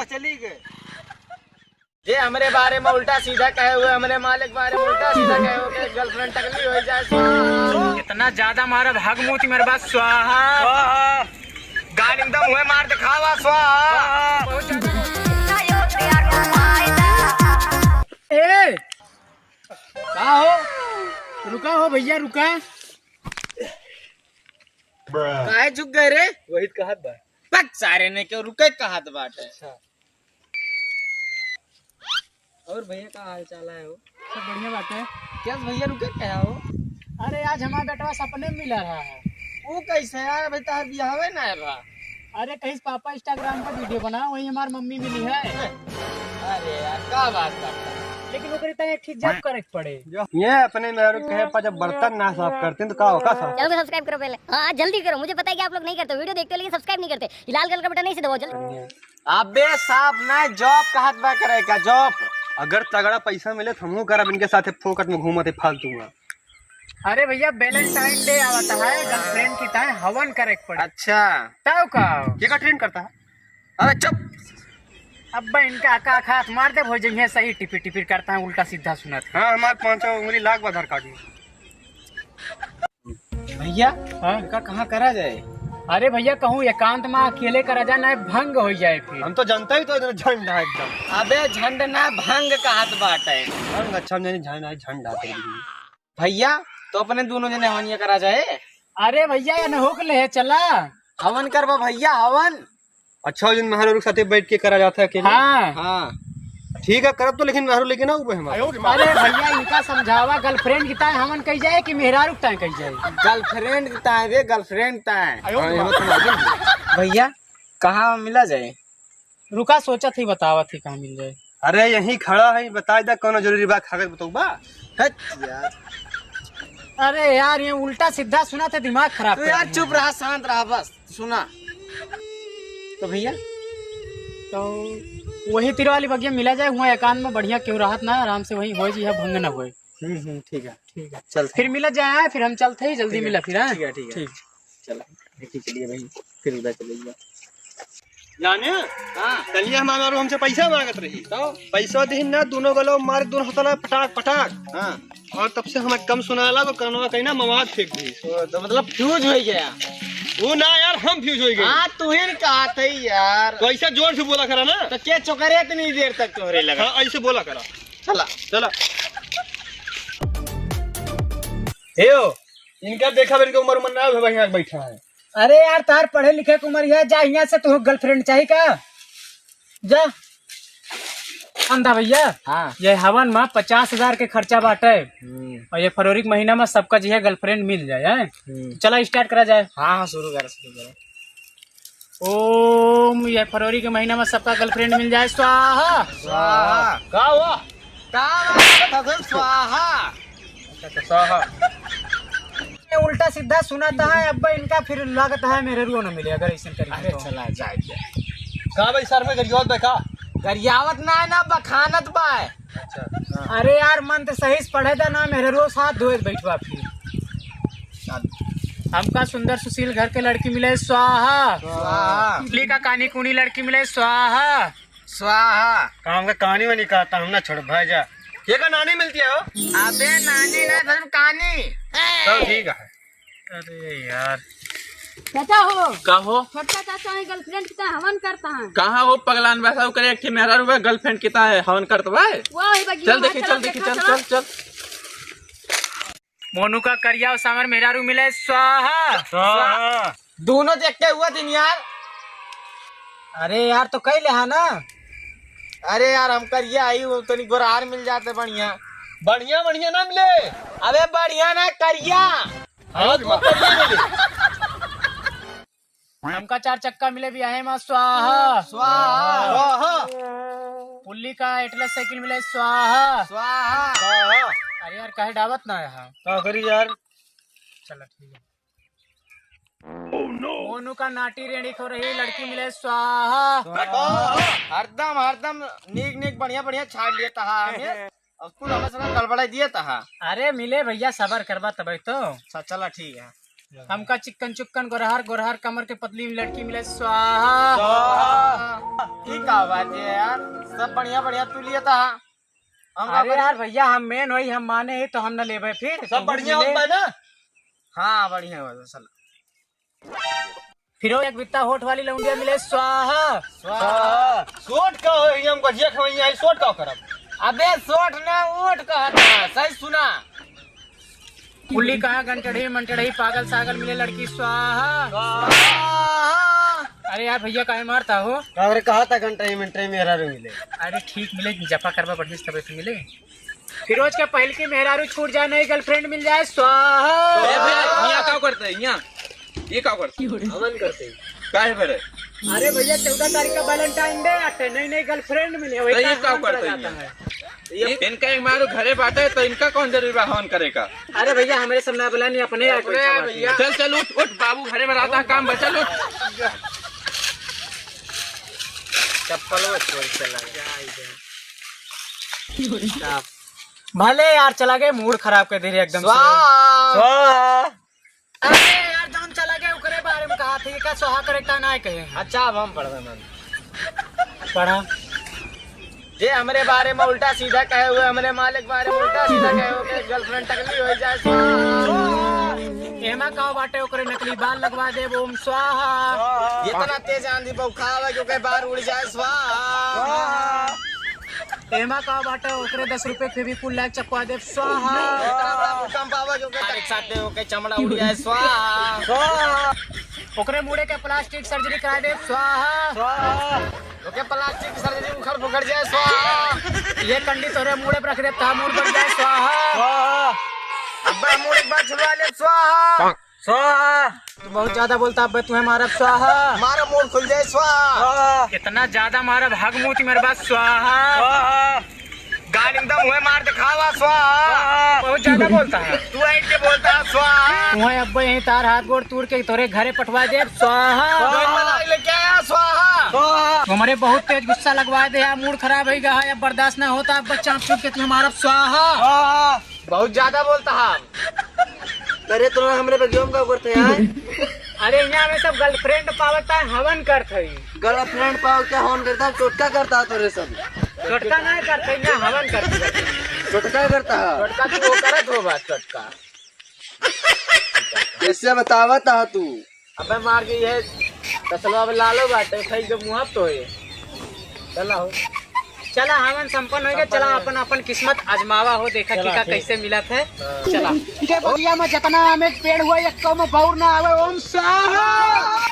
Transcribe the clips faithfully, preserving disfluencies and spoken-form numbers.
चली गए। ये हमरे बारे में उल्टा सीधा कहे हुए, हमरे मालिक बारे में उल्टा सीधा कहे हुए, कि गर्लफ्रेंड टकली हो जाए, स्वाहा। इतना ज्यादा मारा भाग मूत मेरे बात, स्वाहा। स्वाहा। गाल एकदम हुए मार दिखावा, स्वाहा। बहुत ज्यादा। ए, का हो? रुका हो भैया, रुका। काहे झुक गए रे? वही तो कहत बा। पक सारे ने क्यों रुके कहत बाटे। अच्छा। और भैया का हाल चाल है हो? सब बढ़िया बाटे। क्या भैया रुके क्या हो? अरे आज हमारा बेटवा सपने में मिला रहा है। वो कैसे यार, अभी तार बियाहवे ना है बा। अरे कहीं पापा Instagram पर वीडियो बना, वही हमार मम्मी मिली है। अरे यार का बात करता है? लेकिन ओकरे ताई एक ठे जॉब करे के पड़े। ये अपने मेहरारू के कहे पर जब बर्तन ना साफ करते हैं तो का होगा साफ? चैनल को सब्सक्राइब करो पहले। हाँ, जल्दी करो, मुझे पता है कि आप लोग नहीं करते, वीडियो देखते हो लेकिन सब्सक्राइब नहीं करते। ये लाल कलर का बटन नहीं से दबाओ जल्दी। अबे साहब ना जॉब कहत बा करे का जॉब। अगर तगड़ा पैसा मिले तो हमहू करब इनके साथे फोकट में घूमत है फालतू में। अरे भैया Valentine Day आवत है, गर्लफ्रेंड की ताई हवन करे के पड़े। अच्छा। तब का? ये का ट्रेंड करता है? अरे चुप। अब इनका का खात मार दे हो जइहे सही टिपिर टिपिर करता है उल्टा सीधा सुनत। हाँ हमार पाँचों उंगली लाग बा आधार कार्ड में। भैया, हाँ? इनका कहाँ करा जाए? अरे भैया, कहूँ एकांत में अकेले करा जाए, ना भंग हो जाए फिर। हम तो जनता ही तो इधर झंड है एकदम। अबे झंड ना, भंग कहत बाटे। भंग अच्छा, हम जानी झंड है, झंड आते हैं। भैया, तो अपने दोनों जने हवनिया करा जाए। अरे भैया, ये नहुक ले चला। हवन करबा भैया, हवन। अच्छा, जिन मेहरारू के साथे बैठ के करा जाता है अकेले? हाँ। हाँ। ठीक है, करब तो, लेकिन मेहरारू लेके ना उबे हमारे। अरे भैया, इनका समझावा, गर्लफ्रेंड की ताई हमन कही जाए कि मेहरारू की ताई कही जाए? गर्लफ्रेंड की ताई बे, गर्लफ्रेंड ताई। हाँ, ये बात तो मालूम है। भैया, कहाँ मिला जाए? रुका, सोचत ही बतावत ही कहाँ मिल जाए। अरे, यहीं खड़ा है, बताई दा, कौनो जरूरी बा, कागज बतौबा? हट यार। अरे यार, ये उल्टा सीधा सुना थे, दिमाग खराब तू कर यार दिया। चुप रहा, शांत रहा, बस सुना। तो भैया, तो वही तीर वाली बगिया मिला जाए, हुआ एकांत में बढ़िया क्यों रहत ना, आराम से वहीं होए जी, यहाँ भंग ना होए। हम्म, हम्म, ठीक है। ठीक है। चल। फिर मिला जाए, फिर हम चलते ही, जल्दी ठीक है। मिला फिर, हाँ? ठीक है, ठीक है। ठीक। चला, देखी चलिए भाई, फिर उधर चले गया। जाने? हाँ। कलिया हमार मेहरारू हमसे पैसा मांगत रही। तो? पैसा दिहिन ना, दोनों गलो मार, दोनों हथला पटाक, पटाक। हाँ। और तब से हमें कम सुनाला, तो कनवा कहीं ना मवाद फेंक दी। ओ, तो मतलब फ्यूज हो गया। वो ना यार, हम फ्यूज हो गए। हाँ, तू ही कहा था यार। तो ऐसा जोर से बोला करा ना। तो क्या चोकरे इतनी देर तक तोहरे लगा? हाँ, ऐसे बोला करा। चला। चला। हे ओ, इनका देखा, इनके उम्र उम्र ना हो, यहाँ बैठा है। अरे यार, तार पढ़े लिखे के उम्र है, जा यहाँ से, तू गर्लफ्रेंड चाहिए का? जा। अंधा भैया, हाँ। ये हवन में पचास हजार के खर्चा बाटे। हम्म। और ये फरवरी के महीना में सबका जो है गर्लफ्रेंड मिल जाए, हैं? हम्म। चला स्टार्ट करा जाए। हाँ, हाँ, शुरू कर, शुरू कर। ओम, ये फरवरी के महीना में सबका गर्लफ्रेंड मिल जाए, स्वाहा। स्वाहा। का हुआ? का बात है, स्वाहा। अच्छा, अच्छा, स्वाहा। ये उल्टा सीधा सुनाता है, अब इनका फिर लागत है मेहरारू न मिले, अगर ऐसे करेंगे अरे तो। चला जाए। का भाई सर में गरियावत बा का? गरियावत ना है ना, बखानत बा है। अच्छा, हाँ। अरे यार, मंत्र सही से पढ़े था ना, मेहरारू साथ धोए बैठवा फिर। चल। हमका सुंदर सुशील घर के लड़की मिले, स्वाहा। स्वाहा। इडली का कानी कूनी लड़की मिले, स्वाहा। स्वाहा। काम का कहानी वानी कहता हम ना छोड़ भाई जा। ये का नानी मिलती है हो? अबे नानी ना, धर्म कहानी। तो ठीक है। अरे यार। चाचा हो। का हो? छोटका चाचा है, गर्लफ्रेंड के साथ हवन करता है। कहाँ हो पगलान बैठा हो, करे एक ठे मेहरारू बा, गर्लफ्रेंड के साथ हवन करत बा। वो ही बगिया चल में देखी, चला चल देखी, देखा चल, चला। चल, चल। मोनू का करिया और सामर मेहरारू मिले, स्वाहा। स्वाहा। दोनों देख के हुआ दिन यार। अरे यार, तो कई लेहा ना। अरे यार, हम करिया आई, वो तनी गोरार मिल जाते बढ़िया। बढ़िया, बढ़िया ना मिले। अबे बढ़िया ना, करिया। हाँ, अरे तो करिया मिले। हमका चार चक्का मिले बियाहे मा स्वाहा। स्वाहा। स्वाहा। पुल्ली का एटलस साइकिल मिले स्वाहा। स्वाहा। स्वाहा। अरे यार, काहे डावत ना है? का करी यार? चला ठीक है। मोनू का नाटी रेड़ी खो रही लड़की मिले स्वाहा। स्वाहा। हरदम, हरदम नीक, नीक, बढ़िया, बढ़िया छाड़ लिए तहा हमें। अब कुल हमें सब गड़बड़ा दिए तहा। अरे मिले भैया, सबर करबा तबे तो। अच्छा, चला ठीक है। हमका चिक्कन चुक्कन गोरहर गोरहर कमर के पतली लड़की मिले, स्वाहा। स्वाहा। ई का बात है यार, सब बढ़िया बढ़िया तू लिए था। हम का अरे करी? यार भैया, हम मेन होई, हम माने ही तो हम न लेबे फिर। सब तुमको बढ़िया मिले। होता है ना? हाँ, बढ़िया होता है, चलो। फिर वो एक बित्ता होठ वाली लौंडिया मिले, स्वाहा। स्वाहा। सोट का हो, हम गजिया खवैया, सोट का करब? अबे सोट ना, ओट कहता, सही सुना। कुली कहाँ गंटड़ही मंटड़ही पागल सागल मिले लड़की, स्वाहा। स्वाहा। अरे यार भैया, काहे मारता हो? अरे कहा था गंटड़ही मंटड़ही मेहरारू मिले। अरे ठीक मिले, जपा करबा बढ़िया से तबे तो मिले। फिरोज के पहल की मेहरारू छूट जाए, नई गर्लफ्रेंड मिल जाए, स्वाहा। ए भैया, यहाँ का करते हैं? यहाँ ये का करते हैं? हवन करते हैं। काहे बरे? अरे भैया, चौदह तारीख का वैलेंटाइन डे आते, नई नई गर्लफ्रेंड मिली है, वही तो ये का का हवन करते करा हैं? जाता है। ये इनका एक मारो घरे बाटे, तो इनका कौन जरूरी बा हवन करे का? अरे भैया, हमरे सब ना बुला, नहीं अपने यार अपने कोई यार छापा भैया। चल, चल, उठ, उठ, बाबू घरे में रहता है, काम बचल, उठ। चप्पल वो छोड़ चला गया। भले यार चला गए, मूड खराब कर दे रहे एकदम से। स्वाहा। स्वाहा। अरे यार, जौन चला गए ओकरे बारे में कहा थी, का स्वाहा करेक्ट ना कहे हैं। अच्छा, अब हम पढ़बे मन। पढ़ा। जे हमरे बारे में उल्टा सीधा कहे हुए, हमरे मालिक बारे में उल्टा सीधा कहे हुए, के गर्लफ्रेंड टकली हो जाए, स्वाहा। एमा का बाटे, ओकरे नकली बाल लगवा देब, ओम स्वाहा। जितना तेज आंधी बौखा आवे, क्योंकि बार उड़ जाए, स्वाहा। एमा का बाटे, ओकरे दस रुपए के भी कुल लायक चपवा देब, स्वाहा। इतना बड़ा भूकंप आवे, क्योंकि तारीख साथ दे, ओके चमड़ा उड़ जाए, स्वाहा। स्वाहा। ओकरे मुड़े के प्लास्टिक सर्जरी करा देब, स्वाहा। स्वाहा। ओके प्लास्टिक की सर्जरी उखड़ फुखड़ जाए, स्वाहा। ये कंडी तोरे मुड़े पर रख देब, ता मूड़ बढ़ जाए, स्वाहा। स्वाहा। अब्बा मूड़ एक बार छुड़वा ले, स्वाहा। स्वाहा। तू बहुत ज्यादा बोलता, अब तुम्हें मारब स्वाहा। मारा मूड़ खुल जाए स्वाहा। स्वाहा। इतना ज्यादा मारब हग मूती मेरे बात स्वाहा। स्वाहा। गाल एकदम हुए मार दिखावा स्वाहा। स्वाहा। बहुत ज्यादा बोलता है। तू ऐसे बोलता है स्वाहा। तुम्हें अब यहीं तार हाथ गोड़ तोड़ के तोरे घरे पठवा दे स्वाहा। स्वाहा। कोई मलाई लेके आया स्वाहा। स्वाहा। तुम्हारे बहुत तेज गुस्सा लगवा दे, अब मूड खराब हो गया है, अब बर्दाश्त ना होता, अब चाप चुप के तुम्हें मारब स्वाहा। स्वाहा। बहुत ज्यादा बोलता है। अरे, तोरा हमरे बगिया में का करते हैं? अरे, यहाँ में सब गर्लफ्रेंड पावता है, हवन करत है। गर्लफ्रेंड पावता है, हवन करता है, टोटका करता है तोरे सब। टोटका नहीं करते, यहाँ हवन करते हैं। टोटका करता है? टोटका तू वो करत हो बात, टोटका। कैसे बतावत है तू? अबे मार के ये तसलवा में लालो बाटे, उठाई के मुँह तो ये। चला हो। चला, हवन संपन्न हो गया। संपन्न चला, हो गया। अपन, अपन किस्मत आजमावा हो, देखा चला, कि का ठीक। कैसे मिलत है। हाँ। चला। इनके बगिया में जितना आमे के पेड़ हुआ, एक में बौर ना आवे। ओम स्वाहा।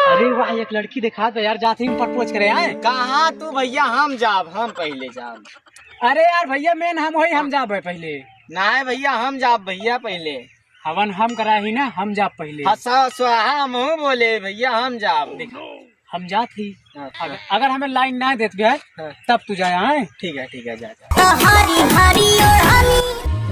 अरे वाह, एक लड़की देखात बा यार, जात ही में प्रपोज करे आए। कहाँ तू भैया, हम जाब, हम पहिले जाब। अरे यार भैया, मेन हम होई, हम जाब है पहिले। नाहीं भैया, हम जाब भैया पहिले। हवन हम करा ही ना, हम जाब पहिले। हाँ, स-, स्वाहा हम हूँ बोले भैया, हम जाब। देख, हम जात ही। हाँ, अगर, हाँ। अगर हमें लाइन ना देत गए, हाँ। तब तू जाया है। ठीक है, ठीक है, जा, जा। हरी हरी ओढ़नी।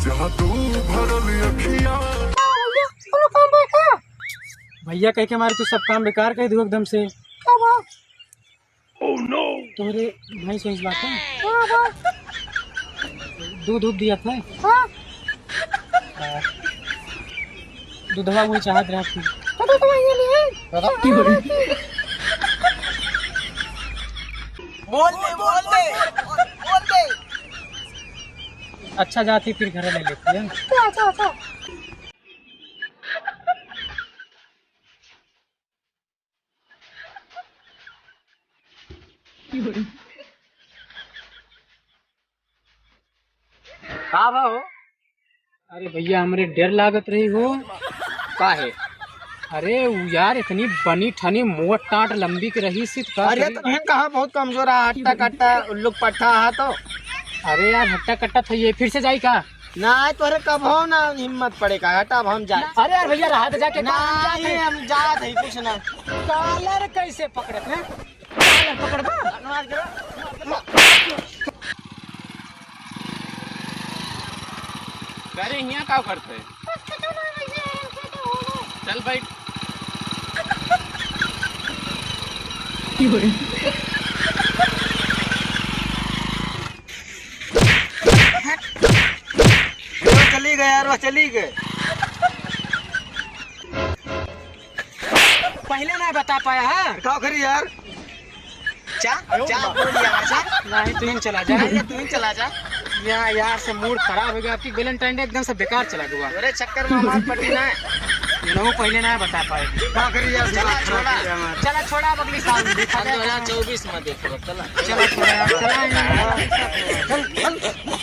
जहाँ तू भरल अखिया। भैया कह के मारे तू सब काम बेकार कह दू एकदम से। का बा? Oh no! तोहरे भैंस वैंस बाटे? हाँ, बा। दूध उध दिया था? हाँ। आ, दूधवा वही चाहत रहा फिर। तो, तो, तो ये लिए। दादा। की बोली? बोल दे, बोल दे, बोल दे। अच्छा, जाती फिर घर ले लेती है। अच्छा, अच्छा। का बा हो? अरे भैया, हमरे डर लागत रही हो। का है? अरे उ यार, इतनी बनी ठनी मोट टाट लंबी के रही सी, तो का अरे करी? तो हम कहा बहुत कमजोर है, हट्टा कट्टा उल्लू पट्टा है तो। अरे यार, हट्टा कट्टा था ये, फिर से जाई का? ना, तोहरे कबहू ना हिम्मत पड़े का, हटा, अब हम जाए। अरे यार भैया, रहा तो जाके ना, काम जात है। हम जात है, कुछ ना। कॉलर कैसे पकड़त है? कॉलर पकड़बा? अरे, हियाँ का करते? चल बैठ। वो चली गए यार, वो चली गए। पहले ना बता पाया है। का करी यार? चा, चा, बोल यार, चा। नहीं, तू ही चला जा। अरे, तू ही चला जा। यार, यार से मूड खराब हो गया। आपकी वैलेंटाइन डे एकदम से बेकार चला गया। अरे, चक्कर में हमार पटी ना। इन्हों पहले ना बता पाए। का करी यार? चला, छोड़ा। चला, छोड़ा, अब अगली साल देखा जाएगा। दो हज़ार चउबीस में देखो, चला। चला, छोड़ा यार, चला यार। चल, चल।